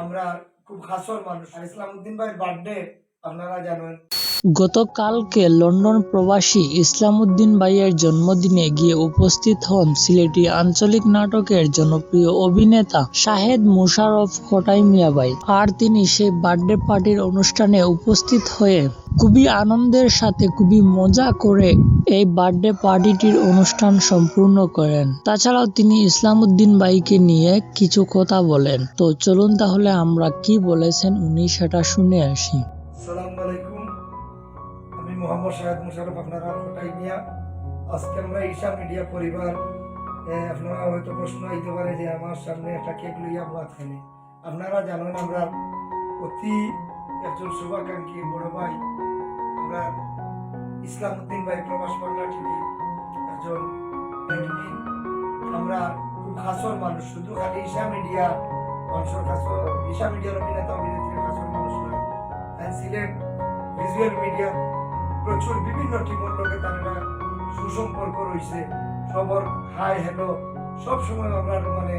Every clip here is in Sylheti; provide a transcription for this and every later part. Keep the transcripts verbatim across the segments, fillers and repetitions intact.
আমরা খুব খাসর মানুষ। আর ইসলামউদ্দিন ভাইর বার্থডে আপনারা জানেন। গতকালকে লন্ডন প্রবাসী ইসলামউদ্দিন ভাইয়ের জন্মদিনে গিয়ে উপস্থিত হন সিলেটি আঞ্চলিক নাটকের জনপ্রিয় অভিনেতা শাহেদ মোশাররফ খটাই মিয়া ভাই। আর তিনি সেই বার্থডে পার্টির অনুষ্ঠানে উপস্থিত হয়ে খুবই আনন্দের সাথে খুবই মজা করে এই বার্থডে পার্টিটির অনুষ্ঠান সম্পূর্ণ করেন। তাছাড়াও তিনি ইসলামউদ্দিন ভাইকে নিয়ে কিছু কথা বলেন। তো চলুন তাহলে আমরা কি বলেছেন উনি সেটা শুনে আসি। আসসালামু আলাইকুম, আমি মোহাম্মদ শাহেদ মোশাররফ, আপনারা খটাই মিয়া। আজকে আমরা ঈশা মিডিয়া পরিবার, এ, আপনারা হয়তো প্রশ্ন আইতে পারে যে আমার সামনে একটা কেক লইয়া বওয়াত কেনে। আপনারা জানেন আমরা অতি একজন শুভাকাঙ্ক্ষী বড় ভাই, আমরা ইসলামউদ্দিন ভাই, প্রবাস বাংলা টিভি একজন অ্যাডমিন। আমরা খুব খাসর মানুষ, শুধু খালি ঈশা মিডিয়া মানুষের খাসর, ঈশা মিডিয়ার অভিনেতা অভিনেত্রীর খাসর মানুষ নয়। তাই সিলেট ভিজুয়াল মিডিয়া প্রচুর বিভিন্ন টিমের লগে তার একটা সুসম্পর্ক রয়েছে। সবর হাই হ্যালো সব সময় আমরা মানে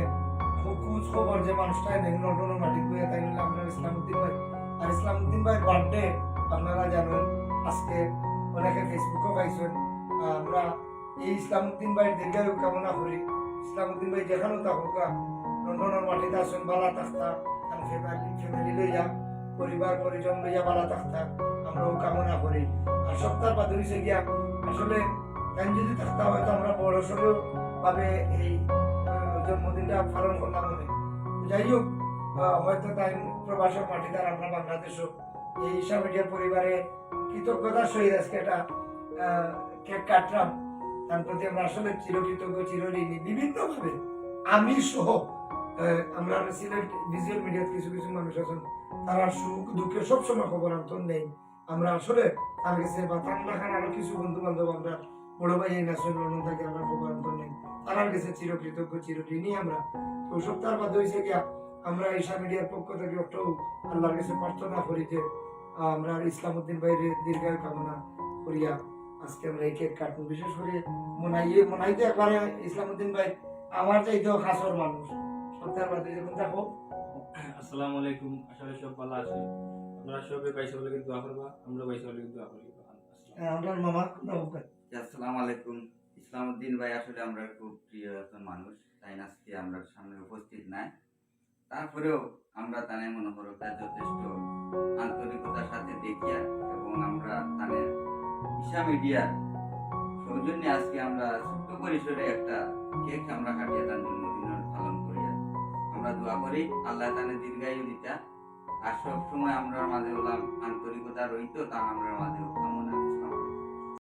খোঁজ খবর যে মানুষটা নেই লন্ডনের মাটিত বইয়া তাই নিলে আমরা ইসলামউদ্দিন ভাই। আর ইসলামউদ্দিন ভাইর বার্থডে আপনারা জানেন, আজকে অনেকে ফেসবুকও পাইছেন। আমরা এই ইসলামউদ্দিন ভাইর দীর্ঘায়ু কামনা করি। ইসলামউদ্দিন ভাই যেখানেও থাকুকা, লন্ডনের মাটিত আছেন, বালা থাকতা, তার ফ্যামিলি ফ্যামিলি লইয়া, পরিবার পরিজন লইয়া বালা থাকতা, আমরাও কামনা করি। আর সপ্তাহ বাদ হইছে গিয়া আসলে টাইম যদি থাকতা হয়তো আমরা বড় সড় ভাবে এই আহ, জন্মদিনটা পালন করলাম মনে। যাই হোক, আহ, হয়তো তাই প্রবাসের মাটিতে আর আমরা বাংলাদেশও এই ঈশা মিডিয়া পরিবারে কৃতজ্ঞতার সহিত আজকে একটা আহ, কেক কাটলাম। তার প্রতি আমরা আসলে চিরকৃতজ্ঞ, চিরঋণী। বিভিন্নভাবে আমি সহ আহ, আমরা সিলেট ভিজুয়াল মিডিয়াত কিছু কিছু মানুষ আছেন, তারা সুখ দুঃখে সবসময় খবর আন্তর নেই। আমরা আসলে তার কাছে বা তার লাখান আরো কিছু বন্ধু বান্ধব, আমরা বড় ভাই এই নাসির লন্ডন থাকি, আমরা খবর আন্তর নেই। তার কাছে চিরকৃতজ্ঞ, চিরঋণী আমরা। তো সপ্তাহ বাদ হইছে গিয়া আমরা ঈশা মিডিয়ার পক্ষ থেকে একটু আল্লাহর কাছে প্রার্থনা করি যে আহ, আমরা ইসলামউদ্দিন ভাইর দীর্ঘায়ু কামনা করিয়া আজকে আমরা এই কেক কাটবো। বিশেষ করে মনাইয়ে মনাইতে একবারে ইসলামউদ্দিন ভাই আমার চাইতেও খাসর মানুষ। সপ্তাহ বাদে যখন দেখো। আসসালামু আলাইকুম, আশা করি সব ভালো আছেন। আপনারা সবাই ভাই সকলকে দোয়া করবা, আমরা ভাই সকলকে দোয়া করি। হ্যাঁ, আমরা মামা কোথাও জি, আসসালামু আলাইকুম। ইসলামউদ্দিন ভাই আসলে আমরা খুব প্রিয় একজন মানুষ, তাই আজকে আমরা সামনে উপস্থিত নাই। তারপরেও আমরা তানে মনে করো তার যথেষ্ট আন্তরিকতার সাথে দেখিয়া এবং আমরা তানে ঈশা মিডিয়ার সৌজন্যে আজকে আমরা ছোট্ট পরিসরে একটা কেক আমরা কাটিয়া তার জন্মদিন পালন করিয়া আমরা দোয়া করি আল্লাহ তানে দীর্ঘায়ু দিতা। আর সব সময় আমরা মাঝে বললাম আন্তরিকতা রইতো, তা আমরা মাঝে